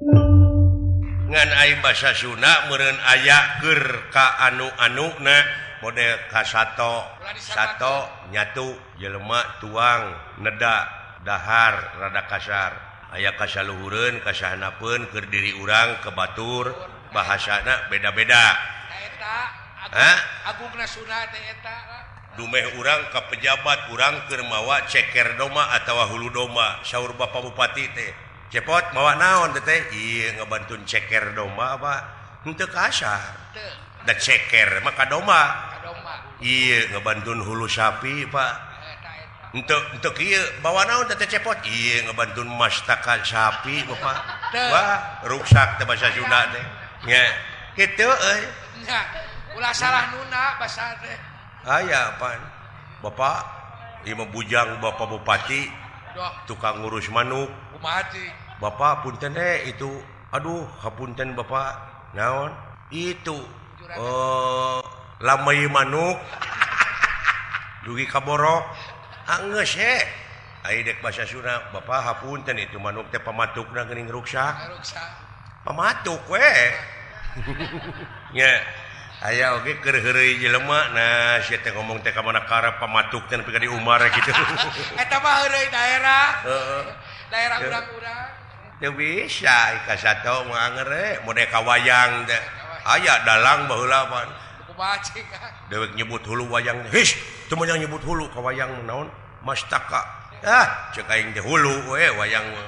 Ngan ai basa Sunda meureun aya keur ka anu-anuna model kasato sato nyatu jelema tuang neda dahar rada kasar aya kasaluhureun kasahanapeun keur diri urang ke batur bahasana beda-beda eta agungna Sunda teh eta dumeh urang ka pejabat urang keur mawa ceker domba atawa hulu domba saur Bapak Bupati teh cepot mawa naon teh ieu ngabantun ceker domba apa henteu kasar da ceker mah ka domba ieu ngabantun hulu sapi Pak henteu henteu kieu bawa naon teh cepot ieu ngabantun mastaka sapi Bapak wah ruksak teh basa Sunda teh nya kitu euy nya ulah salah nuna basa teh aya pan Bapak ieu mah bujang Bapak Bupati tukang ngurus manuk kumaha cing Bapak punten itu aduh hapunten Bapak naon itu lamai manuk dugi kaborok anggeus he ai dek basa Sunda Bapak hapunten itu manuk teh pamatukna geuning ruksak pamatuk we nya aya oge keur heureuy jelema nah sia teh ngomong teh ka mana karep pamatuk teh nepi ka di Umar kitu eta mah heureuy daerah heeh daerah urang-urang teu bisa ka sato mah angere mode ka wayang teh aya dalang baheula pan kumaha cing dewek nyebut hulu wayang his teu meunang nyebut hulu ka wayang naon mastaka ah ceuk aing teh hulu we wayang mah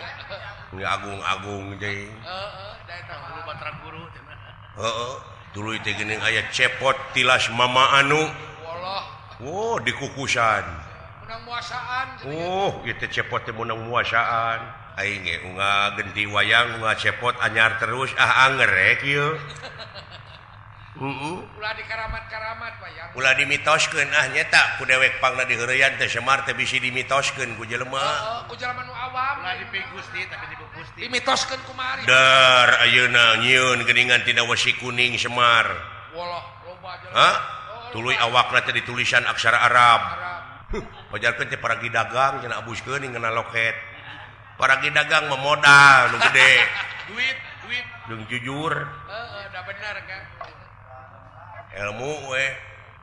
agung-agung teh heeh da eta hulu Batara Guru teh heeh tuluy teh geuning aya cepot tilas mama anu walah oh dikukusan meunang muasaan oh ieu teh cepot teh meunang muasaan aing ge unga genti wayang unga cepot anyar terus ah anger we kieu heeh ulah dikaramat-karamat wayang ulah dimitoskeun ah nyeta ku dewek pangna diheureyan teh Semar teh bisi dimitoskeun ku jelema heeh ku jelema nu awam ulah dipigusti tapi dipugusti dimitoskeun kumari dar ayeuna nyieun geuningan tina wesi kuning Semar walah loba jelema hah tuluy awakna teh ditulisan aksara Arab pajarkeun teh paragi dagang cenah abuskeun ngena loket paragi dagang memodal nu gede duit duit jeung jujur heeh da bener kan ilmu we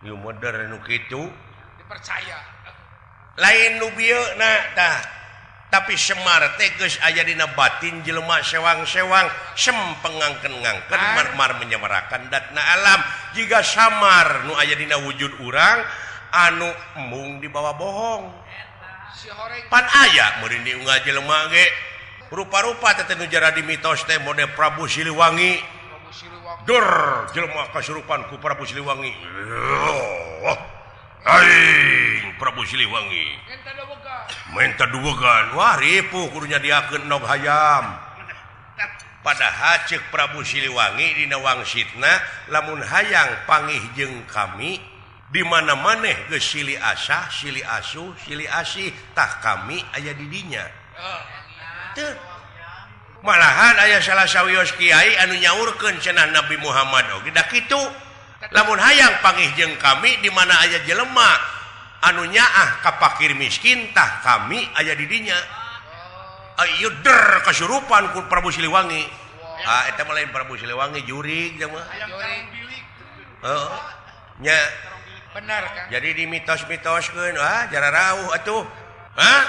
nu modern nu kitu dipercaya lain nu bieu na tah tapi Semar teh geus aya dina batin jelema sewang-sewang sempengangken-ngangken marmar menyemarakan datna alam jiga samar nu aya dina wujud urang anu embung dibawa bohong pan aya meureun diunggah jelema ge rupa-rupa teh nu jara dimitos teh mode Prabu Siliwangi Dur jelema kasurupan ku Prabu Siliwangi. Aing Prabu Siliwangi. Menta duwegan. Wah ripuh kudu nyadiakeun endog hayam. Padahal ceuk Prabu Siliwangi dina wangsitna lamun hayang pangih jeung kami di mana maneh geus silih asah, silih asuh, silih asih tah kami aya di dinya. Teu malahan aya salah sawios kiai anu nyaurkeun cenah Nabi Muhammad oge da kitu lamun hayang pangih jeung kami di mana aya jelema anu nyaah ka pakir miskin tah kami aya di dinya ayo der kasurupan ku Prabu Siliwangi ah eta mah lain Prabu Siliwangi jurig teh mah heeh nya bener kan jadi dimitos-mitoskeun ah jara rauh atuh hah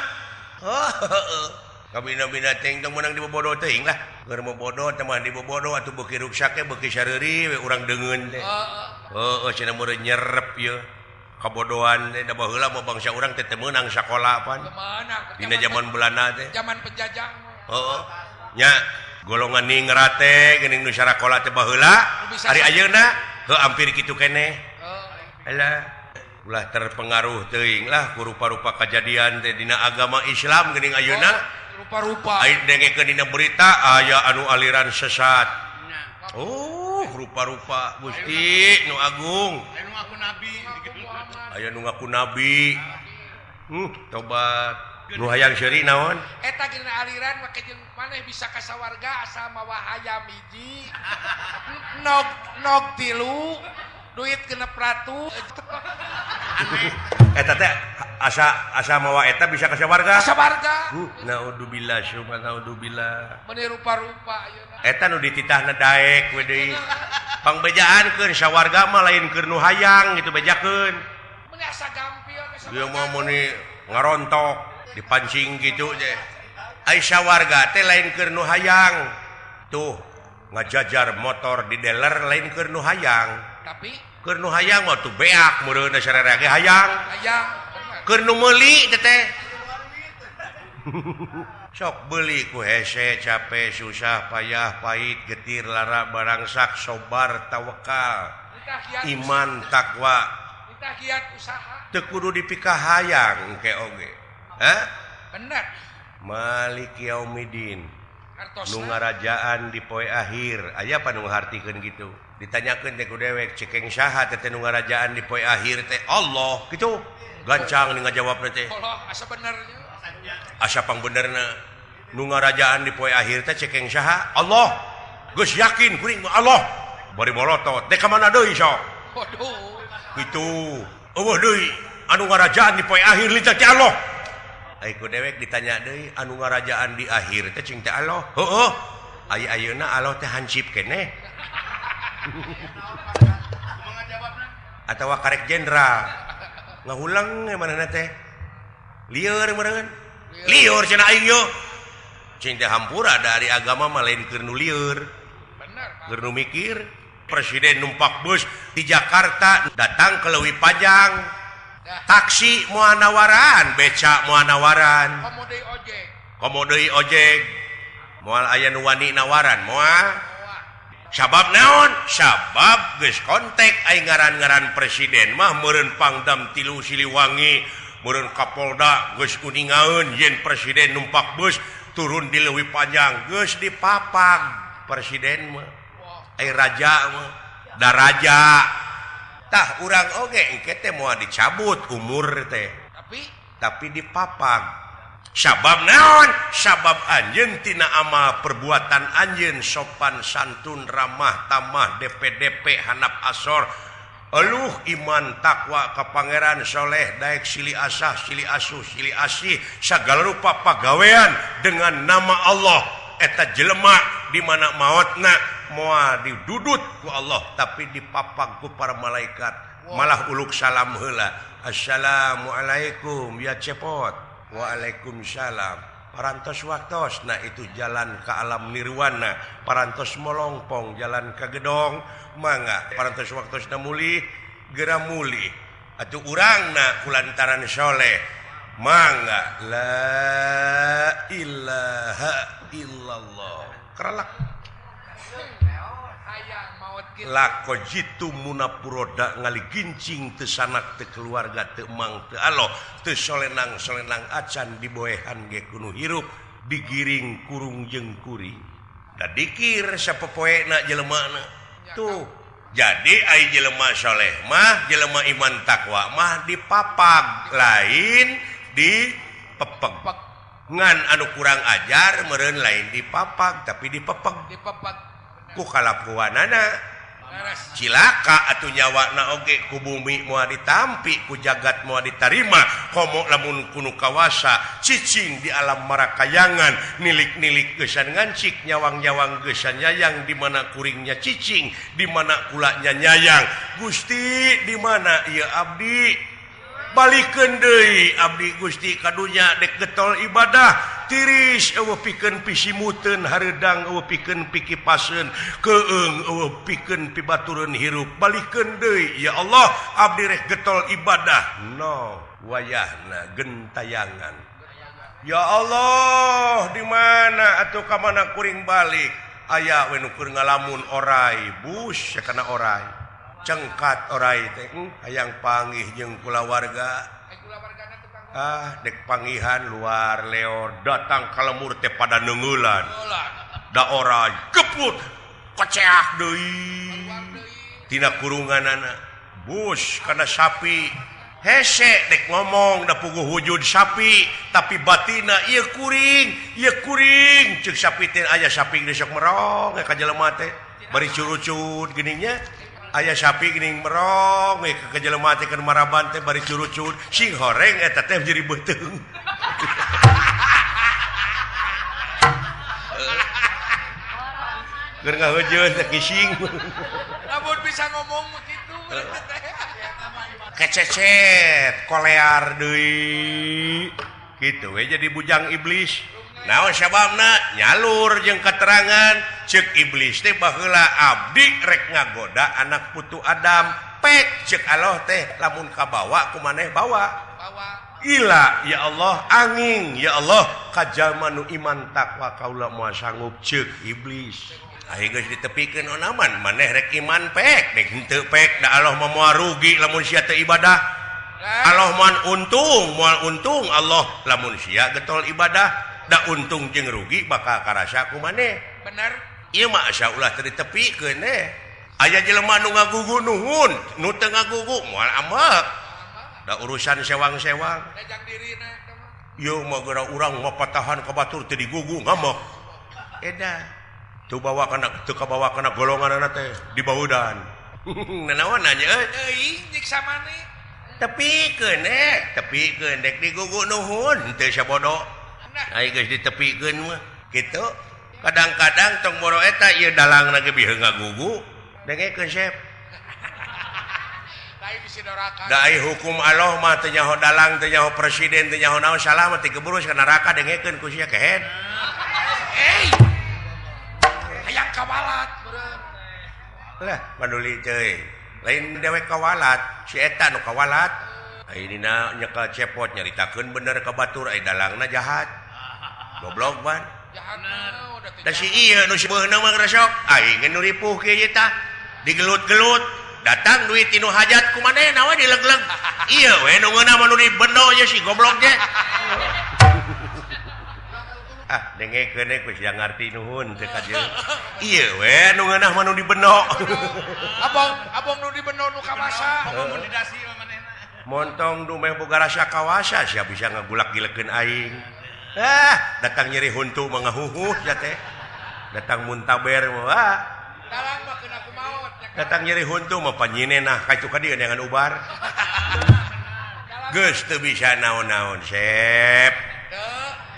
heeh kabina-bina teh tong meunang dibobodo teuing lah keur bobodo teh mah dibobodo atuh beuki ruksak ge beuki sareuri we urang deungeun teh heeh cenah meureun nyerep ieu kabodohan teh da baheula mah bangsa urang teh teu meunang sakola pan dina zaman Belanda teh zaman penjajah heeh nya golongan ningrat teh geuning nu sarakola teh baheula ari ayeuna heuh hampir kitu keneh alah ulah terpengaruh teuing lah ku rupa-rupa kajadian teh dina agama Islam geuning ayeuna rupa-rupa aya dengekeun dina berita aya anu aliran sesat oh rupa-rupa Gusti nu agung aya nu ngaku nabi aya nu ngaku nabi tobat nu hayang seuri naon eta geuning aliran make jeung maneh bisa ka sawarga asal mawa hayam hiji nog nog tilu duit 600 eta teh Asa mawa eta bisa ka sawarga. Ka sawarga. Naudzubillah summa naudzubillah. Meuni rupa-rupa ayeuna. Eta nu dititahna daek we deui. Pangbejaankeun sawarga mah lain keur nu hayang gitu bejakeun. Meuni asa gampil ka sawarga. Ieu mah meuni ngarontok dipancing gitu teh. Ai sawarga teh lain keur nu hayang. Tuh ngajajar motor di dealer lain keur nu hayang. Tapi keur nu hayang mah tuh beak meureun sararea ge hayang. Hayang. Keur nu meuli teh teh. Sok beuli ku hese capek susah payah pahit getir lara barangsak sobar tawakal iman takwa. Usaha. Teu kudu dipikahayang engke oge. Hah? Bener. Malik yaumidin. Nu ngarajaan di poe akhir. Aya apa nu ngahartikeun kitu? Ditanyakeun teh ku dewek cekeng saha teh nu ngarajaan di poe akhir teh Allah kitu. Gancang ni ngajawabna teh. Allah asa benernya. Asa pangbenerna. Nu ngarajaan di poe akhir teh cekeng saha? Allah. Geus yakin kuring mah Allah. Bari molotot. Dek ka mana deui sok? Waduh. Kitu. Eueuh deui anu ngarajaan di poe akhir lita teh Allah. Ai ku dewek ditanya deui anu ngarajaan di akhir teh cing teh Allah. Heueuh. Ai ayeuna Allah teh hansip keneh. Atawa karek jenderal. Ngahulang manehna teh. Lieur meureun. Lieur cenah aing yo. Cing teh hampura dari agama mah lain keur nu lieur. Bener. Keur nu mikir. Presiden numpak bus di Jakarta datang ke Leuwi Pajang. Taksi moal nawaran, beca moal nawaran. Komo deui ojek. Komo deui ojek. Moal aya nu wani nawaran, moal. Sabab naon? Sabab geus kontak ai ngaran-ngaran presiden mah meureun Pangdam Tilu Siliwangi, meureun Kapolda geus uningaeun yen presiden numpak bus turun di Leuwi Panjang geus dipapag presiden mah. Ai raja mah, da raja. Tah urang oge engke teh moal dicabut umur teh. Tapi dipapag. Sabab naon? Sabab anjeun tina amal perbuatan anjeun sopan santun ramah tamah DPDP hanap asor eluh iman takwa ka pangeran soleh daek silih asah silih asuh silih asih sagala rupa pagawean dengan nama Allah eta jelema di mana maotna moal didudut ku Allah tapi dipapag ku para malaikat malah uluk salam heula assalamualaikum ya cepot waalaikumsalam parantos waktos nah itu jalan ke alam nirwana parantos molongpong jalan ke gedong mangga parantos waktos na mulih geura mulih atuh urangna kulantaran soleh mangga la ilaha illallah kerelak lako jitu munapuroda ngaligincing teu sanak teu keluarga teu emang teu aloh teu solenang solenang acan diboehan ge kuno hirup digiring kurung jeung kuring da dikir sapopoena jelemana tuh jadi ai jelema soleh mah jelema iman takwa mah dipapag lain di pepeg ngan anu kurang ajar meureun lain dipapag tapi dipepeg dipepeg ku kalakuanana cilaka atuh nyawana oge ku bumi moal ditampi ku jagat moal ditarima komo lamun kunu kawasa cicing di alam marakayangan nilik-nilik geusan ngancik nyawang-nyawang geusan nyayang di mana kuringnya cicing di mana kulanya nyayang Gusti di mana ieu abdi balikeun deui abdi Gusti ka dunya dek getol ibadah tiris eueuh pikeun pisimuteun hareudang eueuh pikeun pikipaseun keung eueuh pikeun pibatureun hirup balikeun deui ya Allah abdi rek getol ibadah no wayahna gentayangan ya Allah di mana atuh ka mana kuring balik aya we nu keur ngalamun orai bus kana orai cengkat orai teh hayang panggih jeung kulawarga ah dek panggihan luar leor datang ka lemur teh pada neungeulan da orai geput koceak deui tina kurunganana bus kana sapi hese dek ngomong da puguh wujud sapi tapi batina ieu kuring ceuk sapi teh aya sapi geus sok merong ka jelema teh bari curucut geuning nya. Aya sapi geuning merong we ke jelema teh keur maraban teh bari curucut sing horeng eta teh jadi beuteung. Keur ngahujeun teh kising. Lamun bisa ngomong kitu teh. Kececet kolear deui. Kitu we jadi bujang iblis. Naon sababna nyalur jeung keterangan cek iblis teh baheula abdi rek ngagoda anak putu Adam pek cek Allah teh lamun kabawa ku maneh bawa ila ya Allah angin ya Allah ka jalma nu iman takwa kaula moal sanggup cek iblis. Aing geus ditepikeun onaman maneh rek iman pek dek henteu pek da Allah mah moal rugi lamun sia teu ibadah. Allah moal untung Allah lamun sia getol ibadah da untung jeung rugi bakal karasa ku maneh. Bener. Ieu mah asa ulah teu ditepikeun eh. Aya jelema nu ngagugu nuhun, nu teu ngagugu moal ambek. Da urusan sewang-sewang. Da jang dirina eta mah. Ieu mah geura urang mah patahan ka batur teu digugu ngamuk. Edan. Teu bawa kana teu kabawa kana golonganana teh dibaudan. Nanaon nya euy? Teuing nyiksa maneh. Tepikeun eh, tepikeun dek digugu nuhun teu sabodo. Ai geus ditepikeun mah kitu. Kadang-kadang tong boro eta ieu dalangna ge bieu ngagugu dengekeun sep. Lain bisi doraka. Da ai hukum Allah mah teu nyaho dalang, teu nyaho presiden, teu nyaho naon salah mah teu ka neraka dengekeun ku sia kehed. Hei. Hayang kawalat meureun. Lah paduli teuing. Lain dewek kawalat, si eta nu kawalat. Ai dina nyekel cepot nyaritakeun bener ka batur ai dalangna jahat. Goblok ban. Da si ieu nu seubeuna mah resok, aing ge nu ripuh kieu ye tah. Digelut-gelut, datang duit tinu hajat ku manehna we dilegleg. Ieu we nu ngeunah mah nu dibendo ye si goblok ge. Ah, dengekeun we ku sia ngarti nuhun teu ka dieu. Ieu we nu ngeunah mah nu dibendo. Abong, abong nu dibendo nu kawasa. Abong nu didasi mah manehna. Montong dumeh boga rasa kawasa sia bisa ngagulak-gilekeun aing. Ah, datang nyeri huntu mah ngahuhuh sia teh. Datang muntaber mah ah. Dalang mah keuna kumaot. Datang nyeri huntu mah panyinenah ka itu ka dieu neangan ubar. Geus teu bisa naon-naon sep.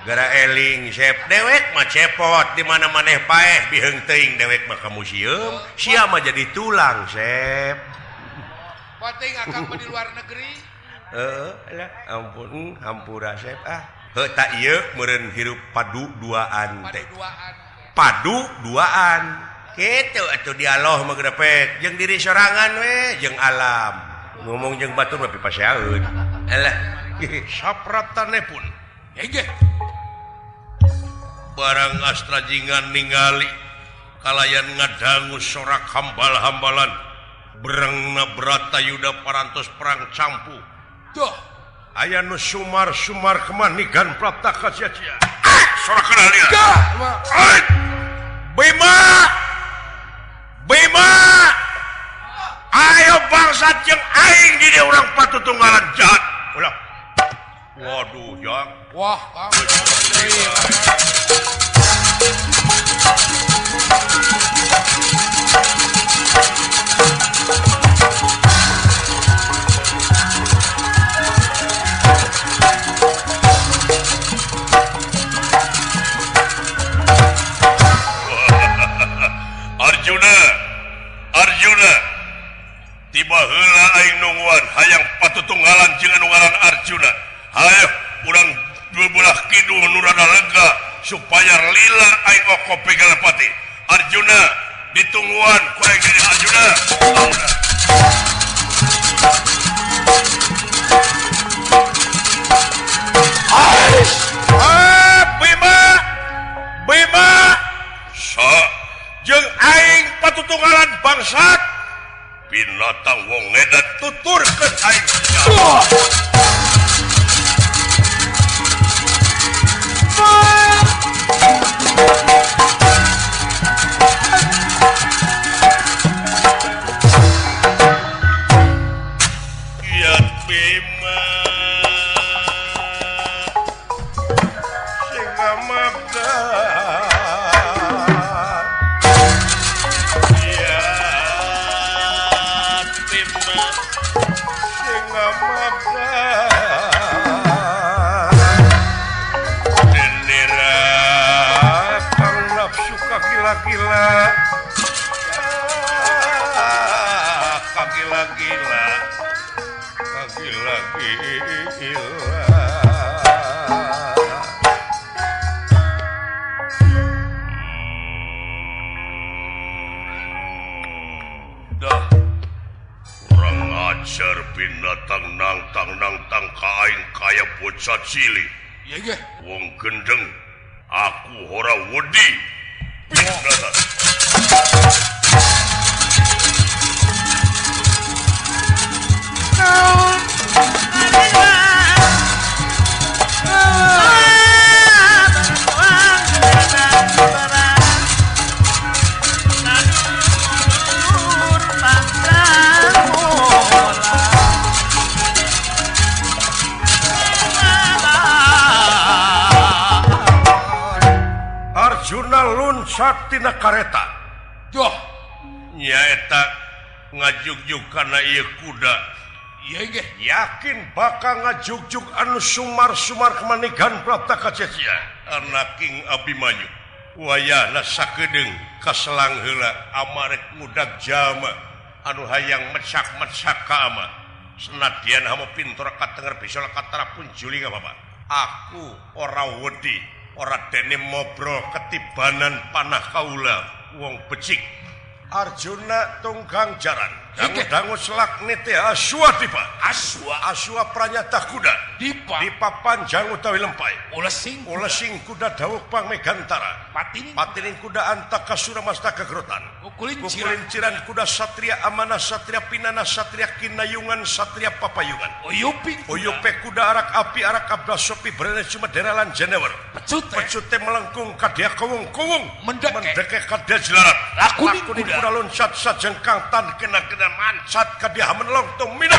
Gara eling sep dewek mah cepot di mana maneh paeh biheung teuing dewek mah ka museum, sia mah jadi tulang sep. Penting akang mah di luar negeri. Heeh, lah ampun hampura sep ah. Heuh tak ieu meureun hirup padu duaan teh. Padu duaan. Kitu atuh dialog mah grepek jeung diri sorangan we jeung alam. Ngomong jeung batur mah pipaseaeun. Alah, sapratane pun. Hege. Barang astrajingan ningali kalayan ngadangu sorak hambal-hambalan. Berengna Bratayuda parantos perang campuh. Duh. Aya nu sumar-sumar kemanikan prapta kasia-sia. Sorak kenal dia. Bima! Bima! Ayo bangsat jeung aing di dieu urang patutunggalan jahat. Ulah. Waduh, jang. Wah, Kang. Arjuna, Arjuna, tiba heula aing nungguan hayang patutunggalan jeung anu ngaran Arjuna. Hayo urang dua belah kidul nu rada lega supaya lila aing okop Galapati. Arjuna ditungguan ku aing di Arjuna. Arjuna. Ah, Bima, Bima, sa jeung aing patutunggalan bangsat binatang wong edan tuturkeun aing. Ya Bima sing ngamapna. Ya Kagila kagila gila kagila gila. Dah kurang ajar binatang nangtang ka aing kaya bocah cilik. Wong gendeng aku ora wedi. Binatang. Arjuna luncat tina kareta. Duh, nyaeta ngajugjug kana ieu kuda. Ieu ge yakin bakal ngajugjug anu sumar-sumar kemanigan prapta kacecia. Anaking Abimanyu wayahna sakedeung kaselang heula amarek ngudag jalma anu hayang mecak-mecak ka ama. Senadyan hama pintor katenger bisa katara punjuli ka bapak. Aku ora wedi, ora dene mobrol ketibanan panah kaula wong becik. Arjuna tunggang jaran dangu-dangu selak nite aswa dipa aswa pranyata kuda dipa dipa panjang utawi lempai ulesing ulesing kuda dawuk pang megantara patining kuda antaka suramasta kegerotan kukulinciran kuda satria amanah satria pinana satria kinayungan satria papayungan uyupe kuda arak api arak abda sopi brene sumedera lan jenewer pecute melengkung kadya kowung-kowung mendeke kadya jelarat lakuning kuda loncat sajengkang tan kena-kena mancat kadya menelong tuminah.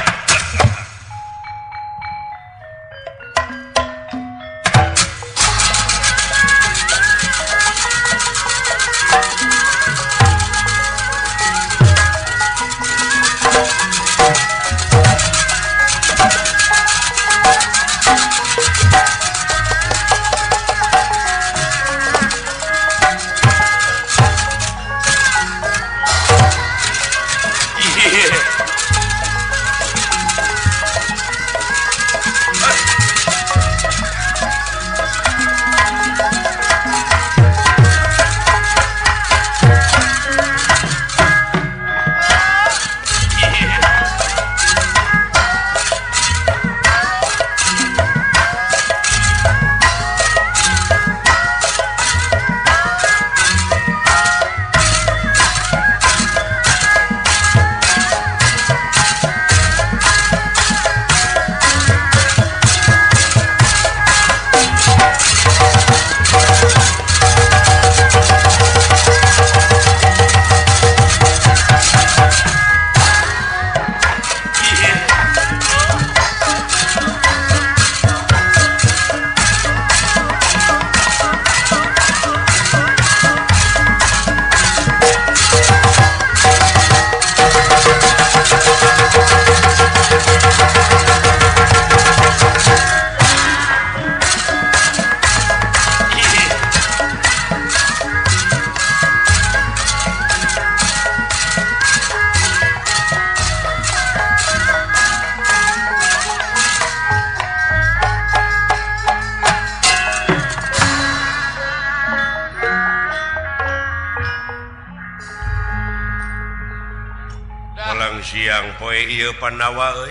Siang poe ieu Pandawa euy.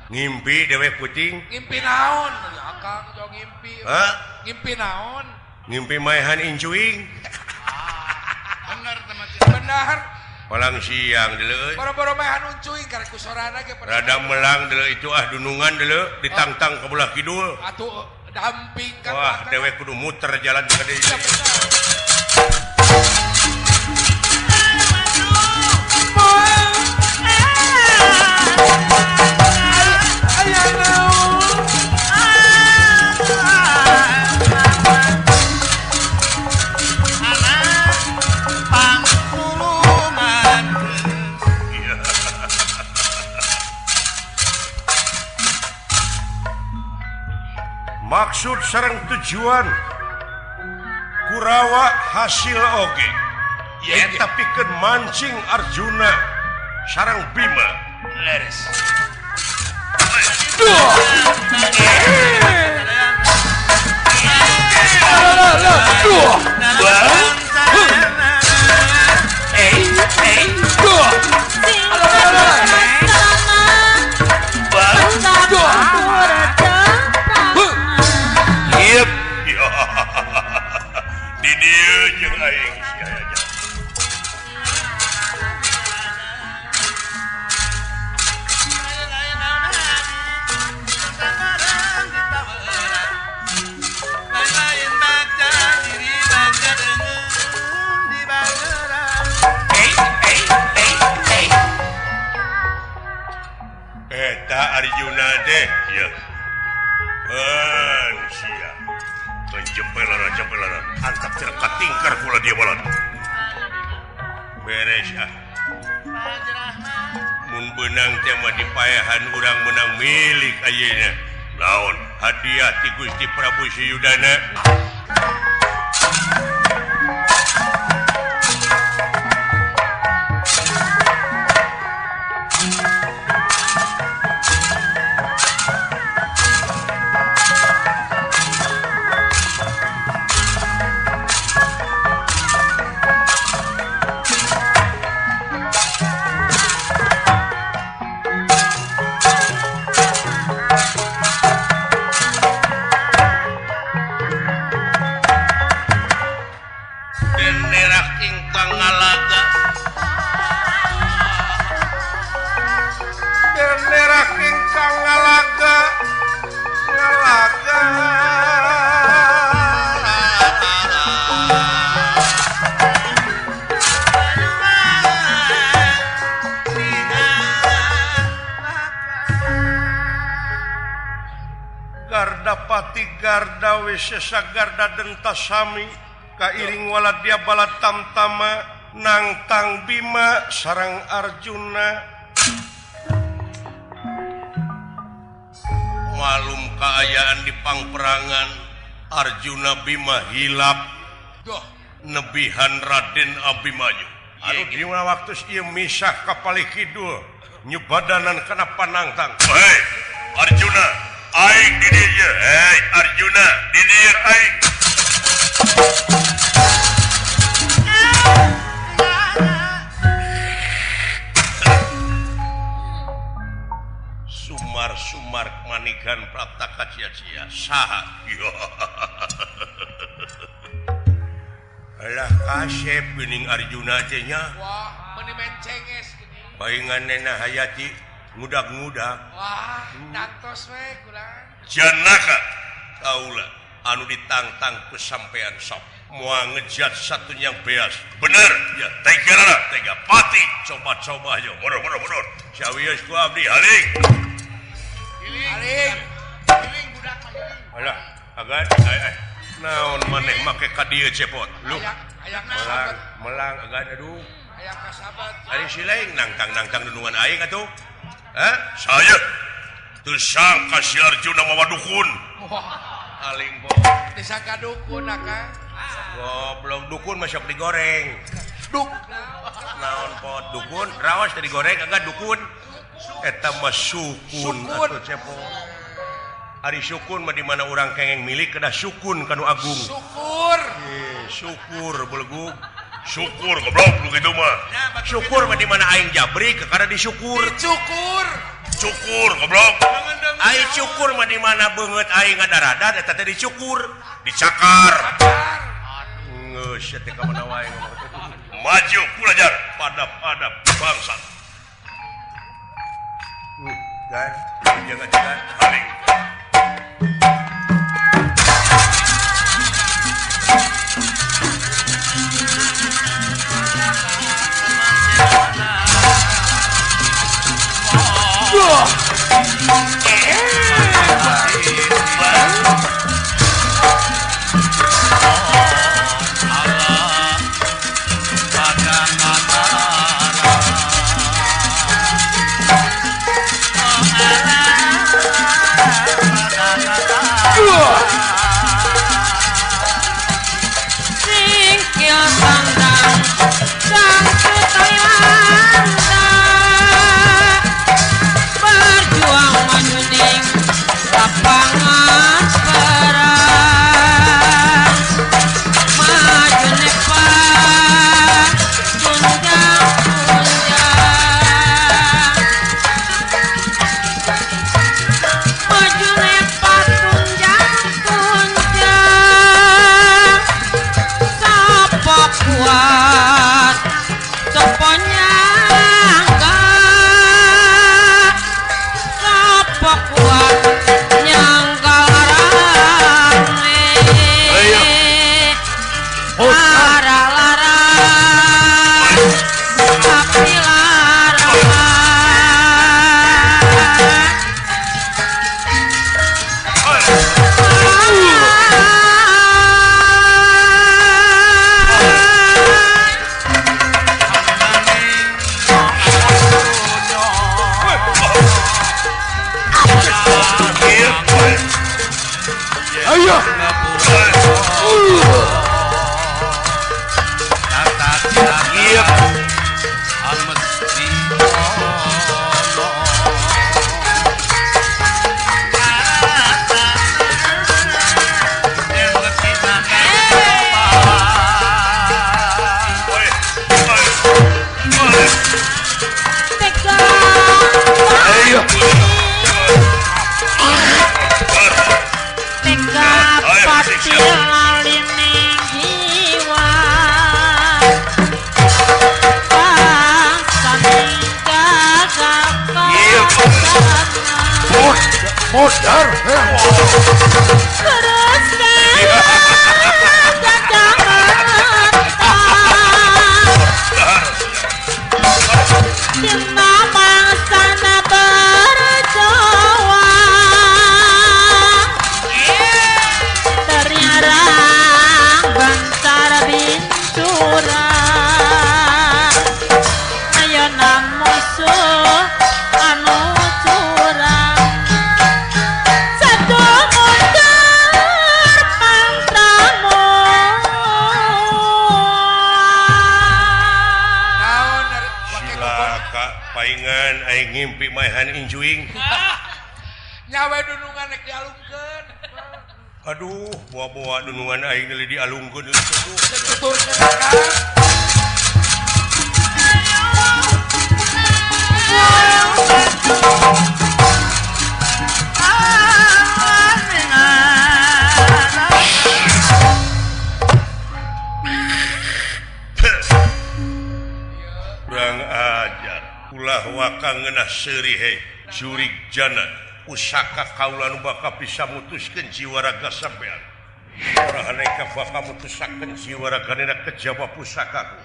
Ngimpi dewe puting. Ngimpi naon? Akang jong ngimpi. Hah? Ngimpi naon? Ngimpi maehan incuing. Bener teman. Bener. Palang siang deuleu euy. Boro-boro maehan incuing karek ku sorana ge. Rada melang deuleu itu ah dunungan deuleu ditangtang ka belah kidul. Atuh damping ka. Wah, dewe kudu muter jalan ka dieu. Maksud sareng tujuan Kurawa hasil oge Eta pikeun mancing Arjuna sareng Bima. Leres. Di dieu jeung aing sia aja. Eta Arjuna teh ya. Sia. Jempelan jempelan antap cerka tingkar pula dia balon. Beres ah. Mun beunang teh mah dipaehan urang menang milik ayeuna. Naon hadiah ti Gusti Prabu Suyudana. Gardapati Garda Wisesa Garda Dentasami kairing waladya balatamtama nangtang Bima sareng Arjuna. Malum kaayaan di pangperangan Arjuna Bima hilap nebihan Raden Abimanyu. Anu di waktu ieu misah ka palih kidul nyubadanan kana panangtang. Hei Arjuna, aing di dieu. Hei Arjuna, di dieu aing. Sumar-sumar manigan prapta kacia-cia saha. Alah kasep geuning Arjuna teh nya. Wah, meuni mencenges geuning. Baingan nena hayati ngudak-ngudak. Wah, dantos we kurang. Janaka kaula anu ditangtang ku sampean sok moal ngejat satunya beas. Bener ya, tega lah, tega pati. Coba-coba yo, mundur mundur mundur. Sawios ku abdi haling. Haling. Giling budak mah giling. Alah, agan naon maneh make ka dieu cepot. Lu aya melang, melang agan aduh. Aya kasabat. Ari silaing nangtang-nangtang nunungan aing atuh. Hah? Saya teu sangka si Arjuna mawa dukun. Wah, aling bo. Disangka dukun akang. Goblok dukun mah sok digoreng. Duk. Naon pot dukun, rawas teh digoreng agak dukun. Eta mah sukun atuh cepot. Ari sukun mah di mana urang kengeng milik kedah sukun kanu agung. Syukur. Syukur belegug. Syukur goblok lu kitu mah. Syukur mah di mana aing jabrik karena disyukur. Dicukur. Cukur goblok. Aing cukur mah di mana beungeut aing ngadaradat eta teh dicukur, dicakar. Geus teh ka mana wae ngomong. Maju belajar pada-pada bangsa. Gan, jangan jangan haling. Allah. Ayo. Modar. Ngimpi maehan injuing nyawe dunungan rek dialungkeun. Aduh, boa-boa dunungan aing deui dialungkeun. Kurang ajar. Ulah waka ngeunah seuri he jurig jana pusaka kaula nu bakal bisa mutuskeun jiwa raga sampean. Orahaneka bakal mutusakeun jiwa ragana kejaba pusakaku.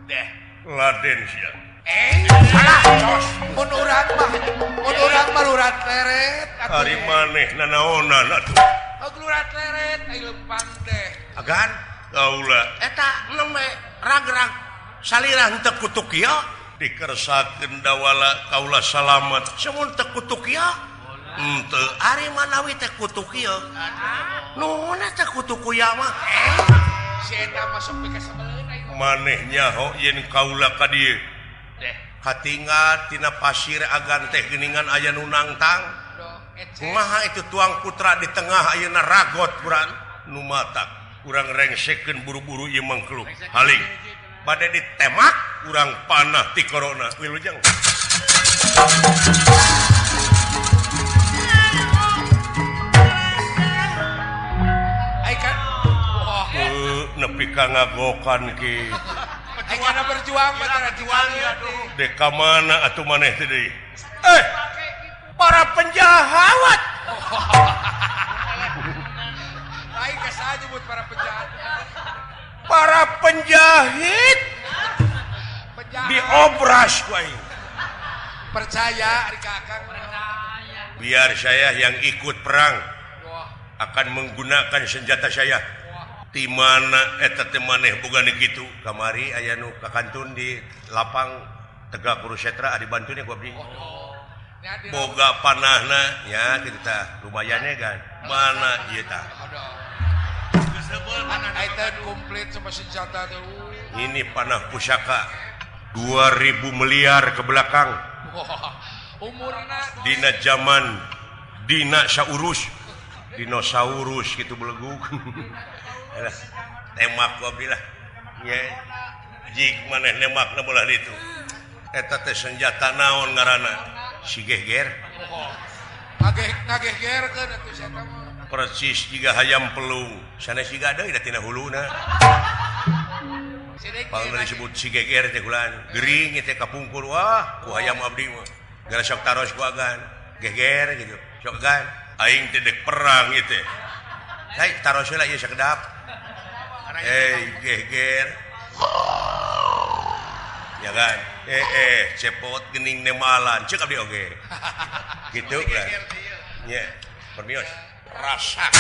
Deh, laden sia. Salah tos. Mun urang mah, mun urang mah lurat leret atuh. Ari maneh nanaonan atuh. Lurat leret ai lempang teh. Agan kaula eta nembe rag-rag salira henteu kutuk ieu. Dikersakeun dawala kaula salamet semun teu kutuk ieu henteu ari manawi teh kutuk ieu nuhun teh kutuk ieu mah si eta mah sok pikasebeleun aing maneh nyaho yen kaula ka dieu deh katinggal tina pasir agan teh geuningan aya nu nangtang kumaha itu tuang putra di tengah ayeuna ragot kurang nu matak urang rengsekeun buru-buru ieu mangkluk haling bade ditemak urang panah ti corona wilujeng. Ai kan nepi ka ngagokan ki. Ai kana berjuang mah berjuang aduh. Dek ka mana atuh maneh teh deui? Para penjahat. Lain ka saha nyebut para penjahat. Para penjahit diobras ku aing. Percaya ari ka akang. Biar saya yang ikut perang akan menggunakan senjata saya. Di mana eta teh maneh boga kitu? Kamari aya nu kakantun di lapang Tegak Kurusetra ari bantune ku abdi. Boga panahna nya kitu tah lumayan kan. Mana ieu tah? Komplit sama senjata tuh. Ini panah pusaka 2000 miliar ke belakang. Umurna dina zaman dina saurus dinosaurus gitu belegug. Temak ku abdi lah. Nya jig maneh nemakna belah ditu. Eta teh senjata naon ngaranna? Si geger. Ngagegerkeun atuh sia mah. Persis jiga hayam pelung sanes jiga deui da tina huluna. Pangna disebut si geger teh kulan gering teh kapungkur wah ku hayam abdi mah gara sok taros ku agan geger gitu sok agan aing teh dek perang ieu teh hai taros heula ieu sakedap geger ya kan cepot geuning nemalan ceuk abdi oge gitu kan nya permios rasa.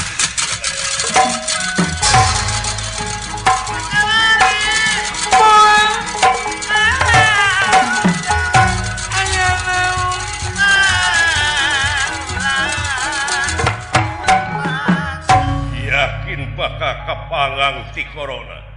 Cilaka kapangang ti corona.